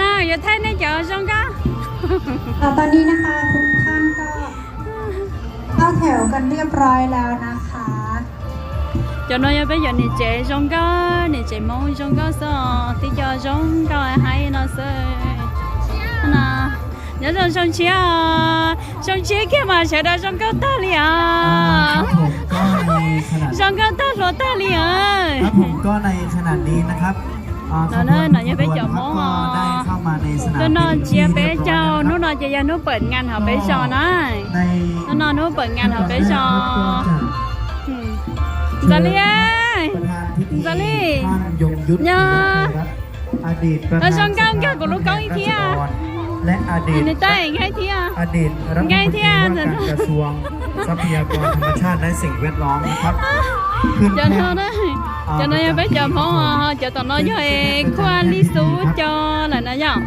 นะ อยู่ไทยนี่เจ๋อ ทรงเก้า ตอนนี้นะคะ ทุกท่านก็เข้าแถวกันเรียบร้อยแล้วนะคะ Cov no yog peb cov niam tsev zoo nkauj, niam tsev Hmoob zoo nkauj xwb os, tib co zoo nkauj haib no xwb. Nyob zoo zoo tshiab os, zoo tshiab kiag mas sawv daws zoo nkauj tag li os. Zoo nkauj tag hluas tag li os. No yog peb cov Hmoob os. Hnub no tsiab peb caug, hnub no ces yog hnub pawm ngas hauv peb zos na. Hnub no hnub pawm ngas hauv peb zos. Ntxawm Lis, Ntxawm Lis, nyob zoo nkauj nkag kuv lub koob ib thiab. Nws tab nqaij thiab, nqaij thiab. Cov no, cov no yog peb cov Hmoob os, cov tom no yog Khuaj Lij Xub cov lawm na yom.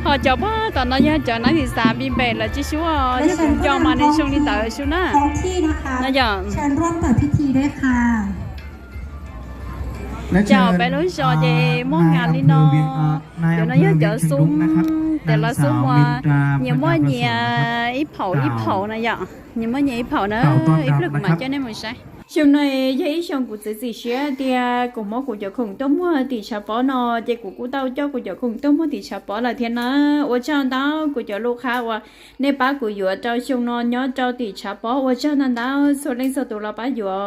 Ho cov pog tom no yog cov nab tis xav npi npem lawm tsis sub os, yog kuv nco mas nws zoo li ntawd sub na. No yom. Cov peb lub zos ces muaj ngas li no. Cov no yog cov xub, cov lawv xub muas nyias muaj nyias ib phaum ib phaum na yom. Nyias muaj nyias ib phaum na, ib pliag kuv mam coj nej mus saib. Xyoo no yog ib xyoo kuv txiav txim siab tias kuv muab kuv cov khoom tuaj muag tim tshav pob no, ces kuv kuj tau coj kuv cov khoom tuaj muag tim tshav pob lawm thiab na. Ua tsaug ntau kuv cov lus qhab uas nej pab kuv yuav rau xyoo no nyob rau tim tshav pob, ua tsaug ntau ntau txhua leej txhua tus los pab yuav.